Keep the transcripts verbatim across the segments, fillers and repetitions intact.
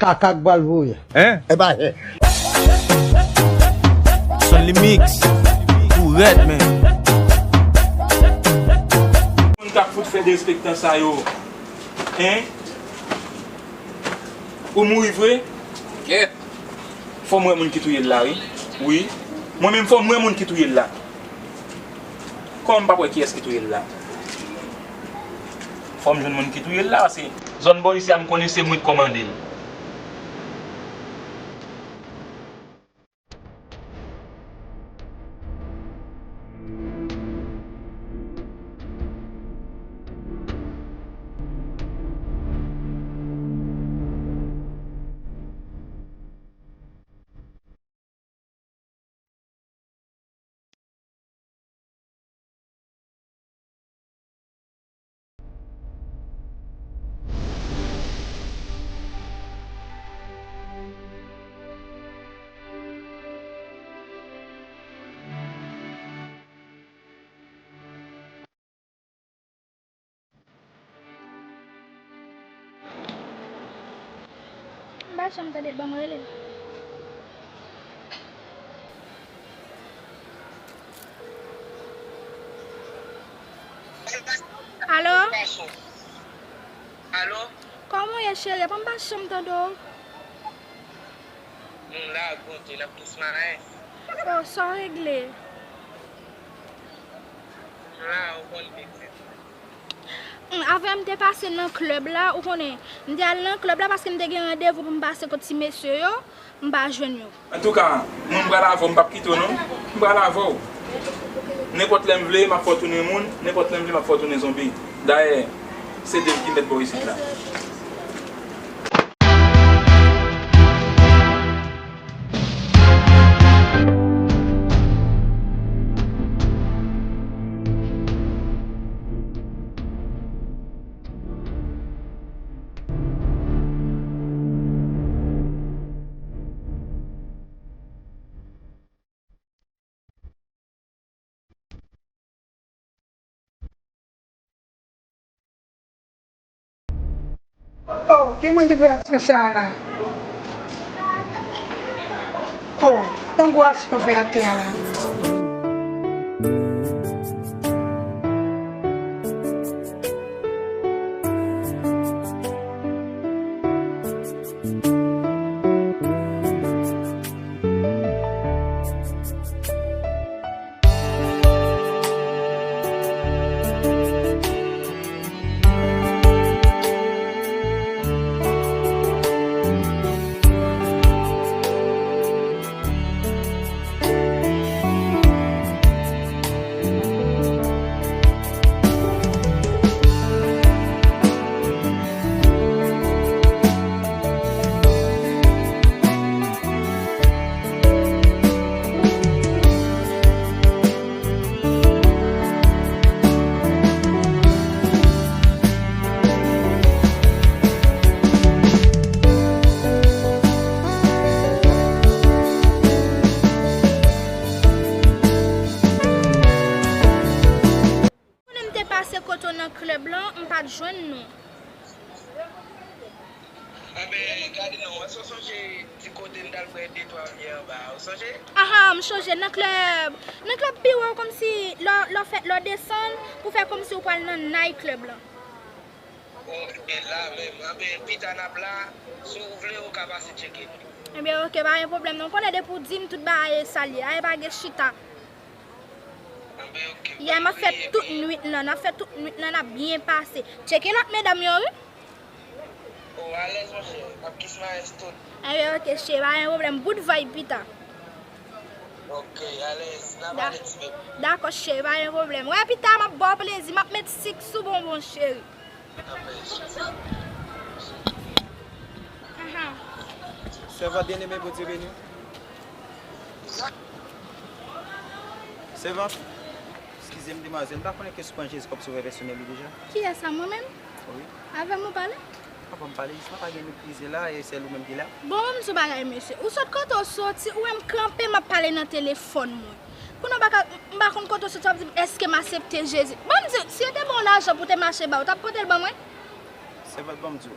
Kaka k pral voye. Hein? E pa, eh. Son Limix. Pou rèd, men. Moun k ap fout fè derespektan sa yo. Hein? Ou mouri vre? Kèt. Fò m wè moun ki touye l la, wi. Wi. Mwen menm, fò m wè moun ki touye l la. Kòman m p ap wè kiyès ki touye l la? Fò m jwenn moun ki touye l la, paske zòn bò isi a, m konnen se mwen k kòmande l. M pa janm tande, ban m rele l. Alo? Alo? Kòman w ye, cheri? Epi m pa janm tande w. Nou la, kote n ap tous mayen. Oh, sa w regle? M la, ou konn byen. Hmm, avè m te pase nan klèb la, ou konnen. M te al nan klèb la paske m te gen randevou pou m pase kot ti mesye yo, m pa jwenn yo. Antouka, mwen m pral avè w, m p ap kite w non. M pral avè w. Nenpòt lè m vle, m ap fè w tounen moun, nenpòt lè m vle, m ap fè w tounen zonbi. Dayè, se Dave ki mèt bò isit la. Oh, ki moun ki fè aksyon sa a la? Oh, yon gwo aksyon fè atè a la. Konnen m te pase kote w nan klèb lan, m pa t jwenn nou. Anben, gade non, èske w sonje ti kote n t al pran de twa vyè anba a, ou sonje? Aha, m sonje, nan klèb. Nan klèb pi wo kòmsi lè, lè w fè, lè w desann, pou fè kòmsi w pral nan night club lan. Oh, e la menm. Anben, pita n ap la, si w vle, ou ka pase tcheke nou. Ebyen, oke, pa gen pwoblèm non. Konnen depi w di m tout bagay e sa l ye. Ay, pa gen chita. Yè, n ap fè tout nwit lan, n ap fè tout nwit lan, n ap byen pase. Tcheke lòt medam yo, wi. Oh, alèz, monchè. N ap kismayès tout. Ebyen, oke, cheri, pa gen pwoblèm. Bout vibe pita. Oke, alèz. N a pale ti bebe. Dakò, cheri, pa gen pwoblèm. Wè, pita, m ap ba w plezi, m ap met sik sou bonbon, cheri. Aha. Sèvant byeneme, Bondye beni w. Sèvant, eskize m, demwazèl, m pa konnen ke si w pran Jezi kòm sovè pèsonèl ou deja? Kiyès sa, mwen menm? Wi. Avè m ou pale? Papa m pale, jis pa gen nou krize la, e sèl ou menm ki la. Bon, m di w bagay, mesye. Ou sot kote w soti, ou wè m kanpe, m ap pale nan telefòn mwen. Kounye a w pa ka, m pa konn kote w soti, w ap di m, èske m aksepte Jezi? Bon, m di w, si yo te ban w lajan pou w te mache ba yo, w t ap pote l ban mwen? Sèvant, ban m di w.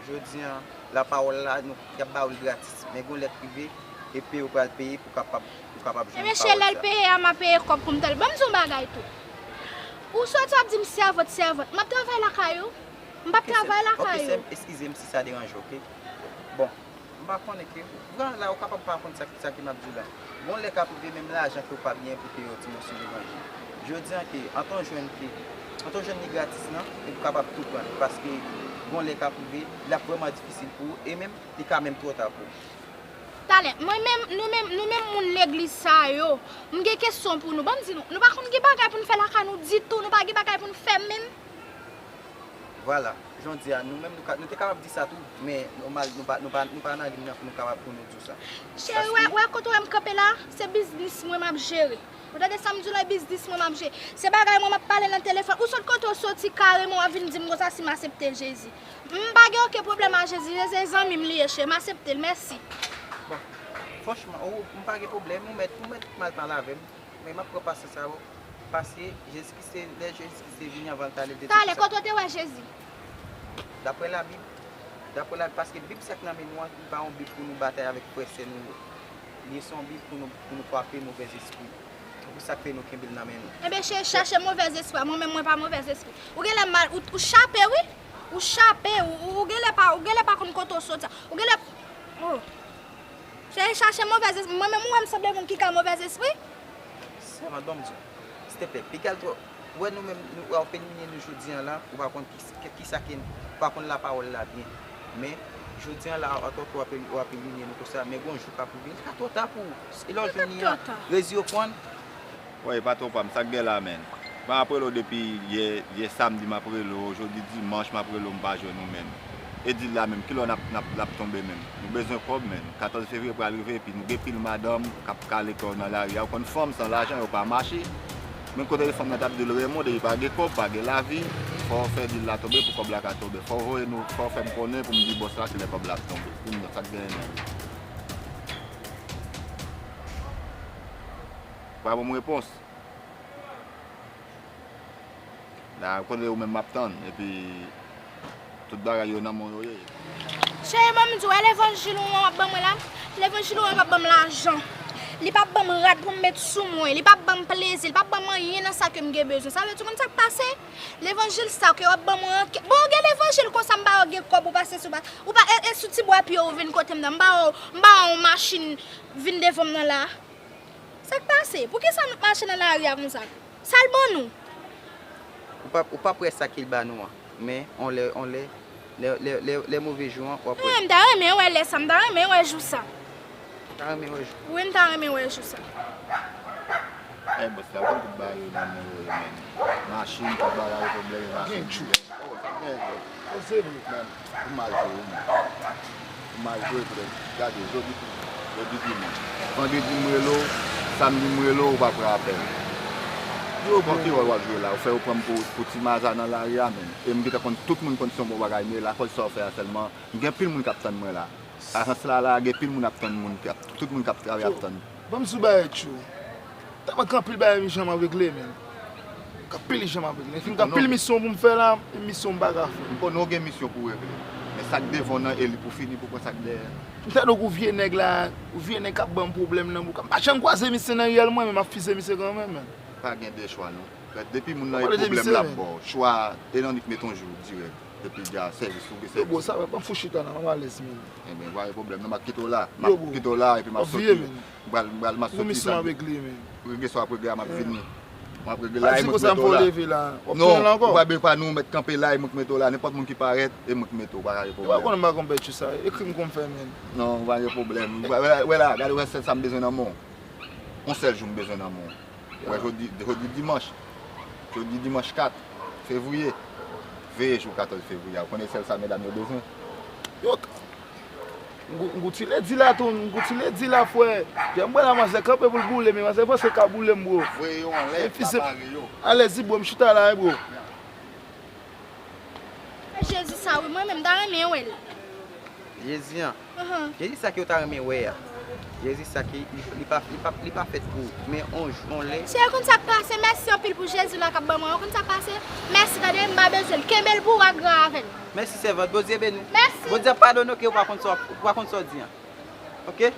Jodi a, lapawòl la, nou, y ap ba w l gratis. Men gon lè k rive, e peye w pral peye pou kapab, pou kapab jwenn pawòl sa. Ebyen, cheri, lè l peye a, m a peye kòb pou m t al. Ban m di w yon bagay tou. Ou soti w ap di m sèvant, sèvant. M ap travay lakay ou. M p ap travay lakay ou. Ok, sè m, eskize m si sa deranje w, ok? Bon, m pa konnen ke, vre la, ou kapab pa konn sa, sa ke m ap di w la. Gon lè k ap rive, menm lajan ke w p ap genyen pou peye yon ti mòso levanjil. Jodi a ke, antan w jwenn ke, antan w jwenn li gratis lan, epi w kapab tou pran li, paske gon lè k ap rive, l ap vrèman difisil pou ou, e menm, li ka menm twò ta pou ou. Talè, mwen menm, nou menm, nou menm moun legliz sa yo, m gen kesyon pou nou. Ban m di nou, nou pa konn gen bagay pou n fè lakay nou ditou, nou pa gen bagay pou n fè menm. Vwala, jan w di a, nou menm, nou ka, nou te kapab di sa tou, men nòmal, nou pa, nou pa, nou pa nan liy nan pou nou kapab, pou nou di w sa. Cheri, wè, wè kote w wè m kanpe la, se biznis mwen m ap jere. Ou tande sa m di w la, biznis mwen m ap jere. Se bagay mwen m ap pale nan telefòn. Ou sot kote w soti kareman w ap vin di m konsa si m aksepte Jezi. M pa gen okenn pwoblèm a Jezi. Jezi se zanmi m li ye, cheri. M aksepte l, mèsi. Bon, franchman, ou, m pa gen pwoblèm, ou mèt, ou mèt mal pale avè m. Men m ap pran pasyans avè w. Paske Jezi Kris te, lè Jezi Kris te vini anvan l t ale, l te di... Talè, kote w te wè Jezi? Daprè Labib, daprè Labib, paske Bib sa k nan men nou an, li pa yon Bib pou nou batay avèk frè sè nou yo. Li se yon Bib pou nou, pou nou kwape movèzespri. Se pou sa k fè nou kenbe l nan men nou. Ebyen, cheri, chache movèzespri a. Mwen menm, mwen pa movèzespri. Ou genlè mal, ou, ou chape, wi. Ou chape, ou, ou, ou genlè pa, ou genlè pa konn kote w soti a. Ou genlè, oh. Cheri, chache movèzespri. Mwen menm, ou wè m sanble moun ki ka movèzespri? Sèvant, ban m di w, silteplè, piga l twò. Ou wè nou menm, nou, w ap elimine nou jodi a la, ou pa konn ki, ki, kisa ke, ou pa konn lapawòl la byen. Men, jodi a la, atò ke w ap, w ap elimine nou konsa, men gon jou k ap rive, li ka twò ta pou ou. E lè w jwenn li a, rezi w pran l. Woy, patwon pa m, sa k gen la, menn? M ap rele w depi yè, yè samdi m ap rele w, jodi dimanch m ap rele w, m pa jwenn ou, menn. E dil la menm, kilè n ap, n ap, l ap tonbe menm? Nou bezwen kòb, menn. Katòz fevriye pral rive, epi nou gen pil madanm k ap kale kò yo nan lari a. Ou konn fanm san lajan, yo pa mache. Men kote fanm nan t ap di l, Raymond, depi pa gen kòb, pa gen lavi, fò w fè dil la tonbe pou kòb la ka tonbe. Fò w voye nou, fò w fè m konnen pou m di bòs la kilè kòb la ap tonbe. Pou m wè sa k genyen menm. Pa ban m repons. La, kote ou menm m ap tann, epi tout bagay yo nan men w yo ye. Cheri, ban m di w, wè levanjil ou an w ap ban mwen la, levanjil ou an p ap ban m lajan. Li p ap ban m rad pou m met sou mwen, li p ap ban m plezi, li p ap ban m anyen nan sa ke m gen bezwen. Sa vle di, ou konn sa k pase? Levanjil sa ke w ap ban mwen an, bon, ou gen levanjil konsa, m ba w gen kòb, ou pase sou pa, ou pa, e, e sou ti bwa pye w vin kote m nan, m ba w, m ba w yon machin, vin devan m nan la. Sa k pase? Poukisa n ap mache nan lari a konsa? Sa l ban nou? Ou p ap, ou p ap wè sa ke l ba nou an. Men, on lè, on lè, lè, lè, lè, lè move jou an, w ap wè. Wi, m ta renmen wè lè sa, m ta renmen wè jou sa. Ou ta renmen wè jou? Wi, m ta renmen wè jou sa. Ay, bòs la, konn tout bagay yo nan men yo ye, menn. Machin, tout bagay yo, pwoblèm, machin. Gen jou. Oh, sa gen jou. Poze nou. Menn, pou m al jwe, wi, menn. Pou m al jwe, frè. Gade, jodi, jodi dimanch. Vandredi m rele w, samdi m rele w, ou pa pran apèl. Yo, bon, ki wòl w ap jwe la? Ou fè yo pran m pou, pou ti maza nan lari a, menn. E m gentan konn tout moun konn se yon bon bagay m ye la, akoz sa w fè a sèlman. M gen pil moun k ap tann mwen la. Ajans la la, gen pil moun ap tann moun k ap, tout moun k ap travay ap tann. Ban m di w bagay, tjou. Tèlman gen anpil bagay m janm ap regle, menn. Gen anpil m janm ap regle. Fin gen anpil misyon pou m fè la, misyon m pa ka fè. M konnen w gen misyon pou w regle. Men sa k devan w nan, e li pou fini pou w konn sa k dèyè. M ta di w vye nèg la, vye nèg k ap ban m pwoblèm nan, m pa janm kwaze misye nan riyèl mwen, men m ap fize misye kanmenm, menn. Pa gen de chwa, non. Depi moun nan e pwoblèm l ap ba w. Chwa, e nan nik met yon jou, dirèk. Epi dja sèvis ou gen sèvis. Yo, bro, sa va, pa fou chita la, m alèz, menn. Ebyen, pa gen pwoblèm, non, m ap kite w la. M ap kite w la, epi m ap soti. M pral, m pral, m ap soti. Gon misyon m ap regle, menn. Regle sa w ap regle a, m ap vini. M ap regle la, e mwen k mete w la. Non, ou pa bezwen pa nou, ou mèt kanpe la, e mwen k mete w la. Nenpòt moun ki parèt, e mwen k mete w, pa gen pwoblèm. Yo, konnen m pa konn bèt yo sa, ekri m kon m fè, menn. Non, pa gen pwoblèm. Wè la, gade, wè sèl sa m bezwen nan men w. Yon sèl jou m bezwen nan men w. Wè, jodi, jodi dimanch. Jodi dimanch kat fevriye. Veye jou katòz fevriye a. Ou konnen sèl sa medam yo bezwen. Yo, m gou-, m goutile di la tou, m goutile di la, frè. Jan m wè la, manzè kanpe pou l boule, men manzè panse l ka boule m, bro. Voye yo anlè, separe yo. Alèz, bro, m chita la, wi, bro. Jezi sa, wi, mwen menm, m ta renmen wè l. Jezi an. Jezi sa ke w ta renmen wè a. Jezi sa ki, li, li pa, li pa, li pa fèt pou ou. Men on jou, on lè. Cheri, ou konn sa k pase? Mèsi anpil pou Jezi la k ap ban mwen. Ou konn sa k pase? Mèsi, tande, m pa bezwen l. Kenbe l pou ou ak gran avè l. Mèsi, sèvant. Bondye beni w. Mèsi. Bondye ap padone w ke ou pa konn sa, ou pa konn sa w di an. Oke?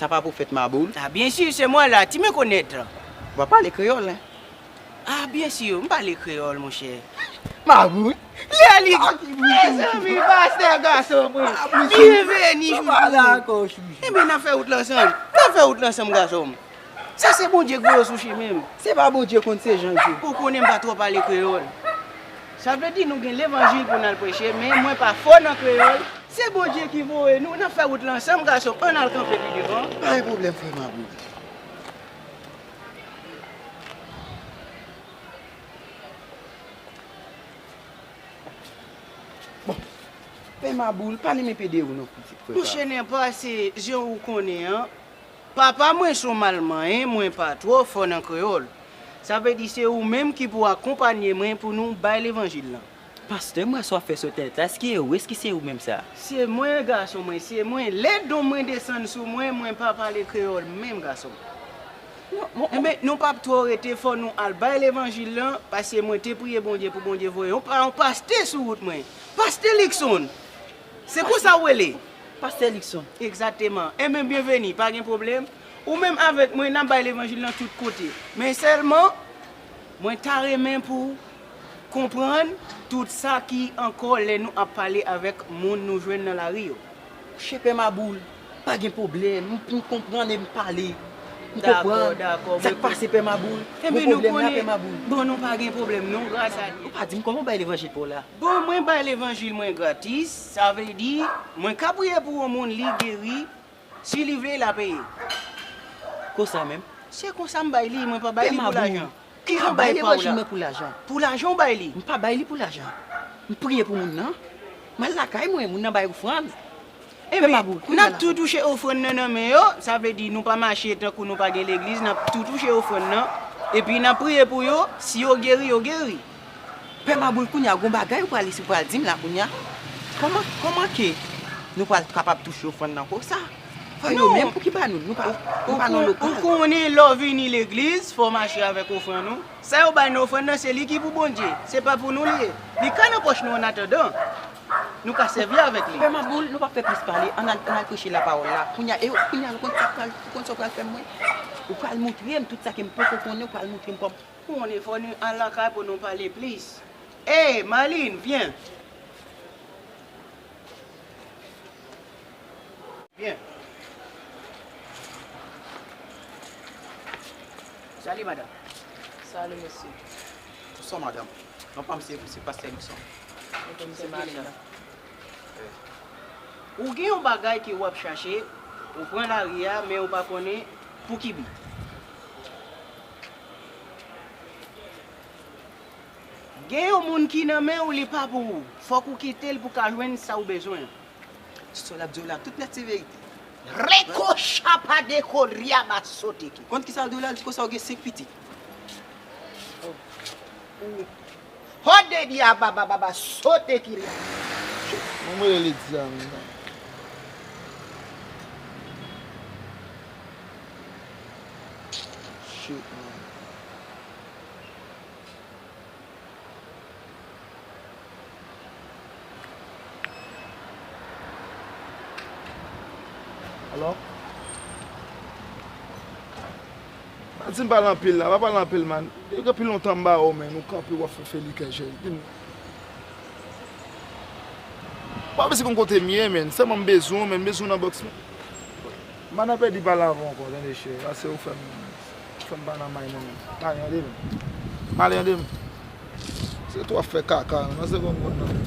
Sa pa pwofèt Maboul? Ah, byen si, se mwen la, ti me konèt. Ou pa pale kreyòl, en? Ah, byen si, m pale kreyòl, monchè. Maboul? Lè li, mezanmi, pastè gason mwen. Byenveni, chouchou. Enben, n ap fè wout la ansanm. N ap fè wout la ansanm, gason m. Sa se Bondye k voye w sou chemen m. Se pa Bondye konn se jan l fè. Ou konnen m pa twò pale kreyòl. Sa vle di nou gen levanjil pou n al preche, men mwen pa fò nan kreyòl. Se Bondye ki voye nou, n ap fè wout la ansanm, gason. Ann al kanpe pi devan. Pa gen pwoblèm, frè Maboul. Bon, pè Maboul, pa li men pede ou non, pitit frè pa. Monchè, nèpa, se jan ou konnen an. Papa mwen se yon mal manyen, mwen pa twò fò nan kreyòl. Sa vle di se ou menm ki pou akonpanye mwen pou nou bay levanjil lan. Pastè, m wè sa w ap fè sou entènèt la, èske e ou, èske se ou menm sa? Se mwen, gason mwen, se mwen. Lè don mwen desann sou mwen, mwen pa pale kreyòl menm, gason m. Non, bon, enben, nou p ap twò rete, fò nou al bay levanjil lan, paske mwen te priye Bondye pou Bondye voye yon pa-, yon pastè sou wout mwen. Pastè Luckson! Se konsa w rele? Pastè Luckson. Egzakteman. Enben, byenveni, pa gen pwoblèm. Ou menm avèk mwen, n ap bay levanjil nan tout kote. Men sèlman, mwen ta renmen pou w konprann tout sa ki ankò lè nou ap pale avèk moun nou jwenn nan lari yo. Monchè, pè Maboul, pa gen pwoblèm. M, m konprann e m pale. M konprann. Dakò, dakò. Sa k pase, pè Maboul? Enben, nou konnen. Bon, nou pa gen pwoblèm non, gras a Dye. Ou pa di m kòman w bay levanjil pa w la? Bon, mwen bay levanjil mwen gratis. Sa vle di, mwen ka priye pou yon moun, li geri. Si li vle, l a peye. Konsa menm? Se konsa m bay li, mwen pa bay li pou lajan. Ki jan m bay pa w la? M pa bay levanjil mwen pou lajan. Pou lajan w bay li? M pa bay li pou lajan. M priye pou moun nan. M al lakay mwen, moun nan bay ofrann. Enben, n ap tou touche ofrann nan nan men yo, sa vle di nou pa mache tankou nou pa gen legliz, n ap tou touche ofrann nan, epi n ap priye pou yo, si yo geri, yo geri. Pè Maboul, kounye a, gon bagay ou pral, ou pral di m la kounye a? Kòman, kòman ke nou pral kapab touche ofrann nan konsa? Fò yo menm pou ki ba nou, nou pa, nou pa nan lokal. Ou konnen lè w vini legliz, fò w mache avèk ofrann ou. Sa yo bay nan ofrann nan, se li ki pou Bondye. Se pa pou nou li ye. Li ka nan pòch nou annatandan. Nou ka sèvi avèk li. Pè Maboul, nou p ap fè plis pale. Ann al, ann al preche lapawòl la. Kounye a, e kounye a, ou konn sa w pral, ou konn sa w pral fè mwen? Ou pral montre m tout sa ke m poko konnen, ou pral montre m kòm. Konnen fò nou al lakay pou nou pale plis. Ey, Malin, vyen. Byen. Salut, madame. Salut, monsieur. Bonsoir, madame. Non pa m se, se pastè Luckson. Ok, monsieur Marina. Ou gen yon bagay ke w ap chache, ou pran lari a, men ou pa konnen pou ki bi. Gen yon moun ki nan men w, li pa pou ou. Fòk ou kite l pou ka jwenn sa w bezwen. Sa l ap di w la, tout nèt se verite. Reko chapa de koria ba sote ki. Konn ki sa l di w la, l di konsa w gen senk pitit. Hode di a baba baba sote ki. Mwen mwen li di a menm. Shit, man. Alo? Pa di m pale anpil la, pa pale anpil, man. Depi anpil lontan m ba ou, men, ou kanpe, w ap fè fè li kè jèl. Di m. Pa bezwen konn kote m ye, men. Sèlman m bezwen w, men, m bezwen w nan bòks mwen. M pa nan pèdi pale avè w ankò, tande, cheri. Pase ou fè m, ou fè m pa nan may mwen menm. M ale, tande, men. M ale, tande, men. Se tou ap fè kaka, non, se konn konn nan.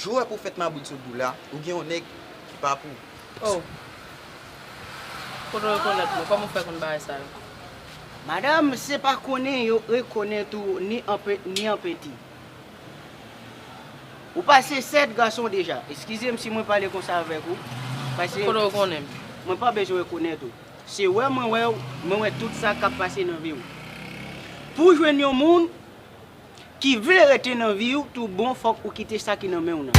Jou w wè pwofèt Maboul sot di w la, ou gen yon nèg ki pa pou ou. Oh. Kote w rekonèt mwen? Kòman w fè konn bagay sa yo? Madanm, se pa konnen yo rekonèt ou ni an pe-, ni an penti. Ou pase sèt gason deja. Eskize m si mwen pale konsa avèk ou. Pase kote w konnen m? Mwen pa bezwen rekonèt ou. Se wè mwen wè w, mwen wè tout sa k ap pase nan vi w. Pou w jwenn yon moun ki vle rete nan vi w, tou bon, fòk ou kite sa ki nan men w nan.